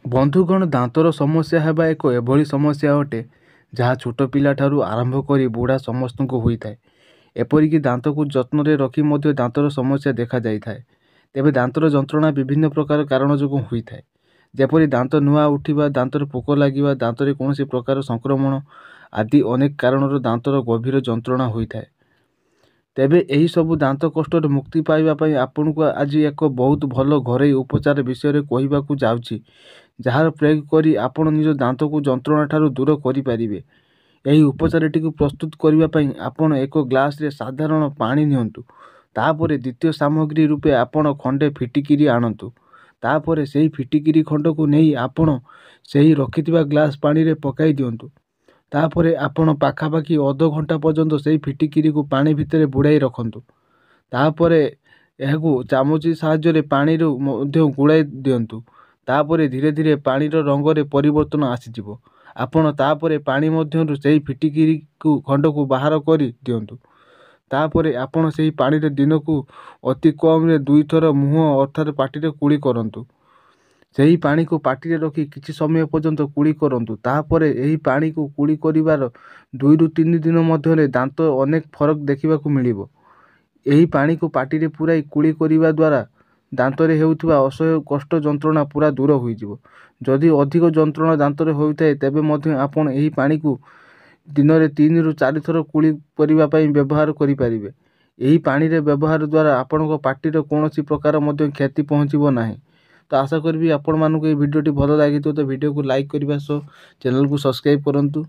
ବନ୍ଧୁଗଣ, ଦାନ୍ତର ସମସ୍ୟା ହେବା ଏକ ଏଭଳି ସମସ୍ୟା ଅଟେ ଯାହା ଛୋଟ ପିଲାଠାରୁ ଆରମ୍ଭ କରି ବୁଢ଼ା ସମସ୍ତଙ୍କୁ ହୋଇଥାଏ। ଏପରିକି ଦାନ୍ତକୁ ଯତ୍ନରେ ରଖି ମଧ୍ୟ ଦାନ୍ତର ସମସ୍ୟା ଦେଖାଯାଇଥାଏ। ତେବେ ଦାନ୍ତର ଯନ୍ତ୍ରଣା ବିଭିନ୍ନ ପ୍ରକାର କାରଣ ଯୋଗୁଁ ହୋଇଥାଏ, ଯେପରି ଦାନ୍ତ ନୂଆ ଉଠିବା, ଦାନ୍ତରେ ପୋକ ଲାଗିବା, ଦାନ୍ତରେ କୌଣସି ପ୍ରକାର ସଂକ୍ରମଣ ଆଦି ଅନେକ କାରଣରୁ ଦାନ୍ତର ଗଭୀର ଯନ୍ତ୍ରଣା ହୋଇଥାଏ। ତେବେ ଏହିସବୁ ଦାନ୍ତ କଷ୍ଟରୁ ମୁକ୍ତି ପାଇବା ପାଇଁ ଆପଣଙ୍କୁ ଆଜି ଏକ ବହୁତ ଭଲ ଘରୋଇ ଉପଚାର ବିଷୟରେ କହିବାକୁ ଯାଉଛି, ଯାହାର ପ୍ରୟୋଗ କରି ଆପଣ ନିଜ ଦାନ୍ତକୁ ଯନ୍ତ୍ରଣା ଠାରୁ ଦୂର କରିପାରିବେ। ଏହି ଉପଚାରଟିକୁ ପ୍ରସ୍ତୁତ କରିବା ପାଇଁ ଆପଣ ଏକ ଗ୍ଲାସରେ ସାଧାରଣ ପାଣି ନିଅନ୍ତୁ। ତାପରେ ଦ୍ୱିତୀୟ ସାମଗ୍ରୀ ରୂପେ ଆପଣ ଖଣ୍ଡେ ଫିଟିକିରି ଆଣନ୍ତୁ। ତାପରେ ସେହି ଫିଟିକିରି ଖଣ୍ଡକୁ ନେଇ ଆପଣ ସେହି ରଖିଥିବା ଗ୍ଲାସ ପାଣିରେ ପକାଇ ଦିଅନ୍ତୁ। ତାପରେ ଆପଣ ପାଖାପାଖି ଅଧଘଣ୍ଟା ପର୍ଯ୍ୟନ୍ତ ସେହି ଫିଟିକିରିକୁ ପାଣି ଭିତରେ ବୁଡ଼ାଇ ରଖନ୍ତୁ। ତାପରେ ଏହାକୁ ଚାମଚ ସାହାଯ୍ୟରେ ପାଣିରୁ ମଧ୍ୟ ଗୋଳାଇ ଦିଅନ୍ତୁ। ତାପରେ ଧୀରେ ଧୀରେ ପାଣିର ରଙ୍ଗରେ ପରିବର୍ତ୍ତନ ଆସିଯିବ। ଆପଣ ତାପରେ ପାଣି ମଧ୍ୟରୁ ସେହି ଫିଟିକିରିକୁ ଖଣ୍ଡକୁ ବାହାର କରି ଦିଅନ୍ତୁ। ତାପରେ ଆପଣ ସେହି ପାଣିରେ ଦିନକୁ ଅତି କମ୍ରେ 2ଥର ମୁହଁ ଅର୍ଥାତ୍ ପାଟିରେ କୁଳି କରନ୍ତୁ। ସେହି ପାଣିକୁ ପାଟିରେ ରଖି କିଛି ସମୟ ପର୍ଯ୍ୟନ୍ତ କୁଳି କରନ୍ତୁ। ତାପରେ ଏହି ପାଣିକୁ କୁଳି କରିବାର 2ରୁ 3 ଦିନ ମଧ୍ୟରେ ଦାନ୍ତ ଅନେକ ଫରକ ଦେଖିବାକୁ ମିଳିବ। ଏହି ପାଣିକୁ ପାଟିରେ ପୂରାଇ କୁଳି କରିବା ଦ୍ୱାରା ଦାନ୍ତରେ ହେଉଥିବା ଅସହ୍ୟ କଷ୍ଟ ଯନ୍ତ୍ରଣା ପୁରା ଦୂର ହୋଇଯିବ। ଯଦି ଅଧିକ ଯନ୍ତ୍ରଣା ଦାନ୍ତରେ ହୋଇଥାଏ, ତେବେ ମଧ୍ୟ ଆପଣ ଏହି ପାଣିକୁ ଦିନରେ 3ରୁ 4 ଥର କୁଳି କରିବା ପାଇଁ ବ୍ୟବହାର କରିପାରିବେ। ଏହି ପାଣିରେ ବ୍ୟବହାର ଦ୍ୱାରା ଆପଣଙ୍କ ପାଟିର କୌଣସି ପ୍ରକାର ମଧ୍ୟ କ୍ଷତି ପହଞ୍ଚିବ ନାହିଁ। ତ ଆଶା କରିବି ଆପଣମାନଙ୍କୁ ଏହି ଭିଡ଼ିଓଟି ଭଲ ଲାଗିଥିବ। ତ ଭିଡ଼ିଓକୁ ଲାଇକ୍ କରିବା ସହ ଚ୍ୟାନେଲକୁ ସବସ୍କ୍ରାଇବ୍ କରନ୍ତୁ।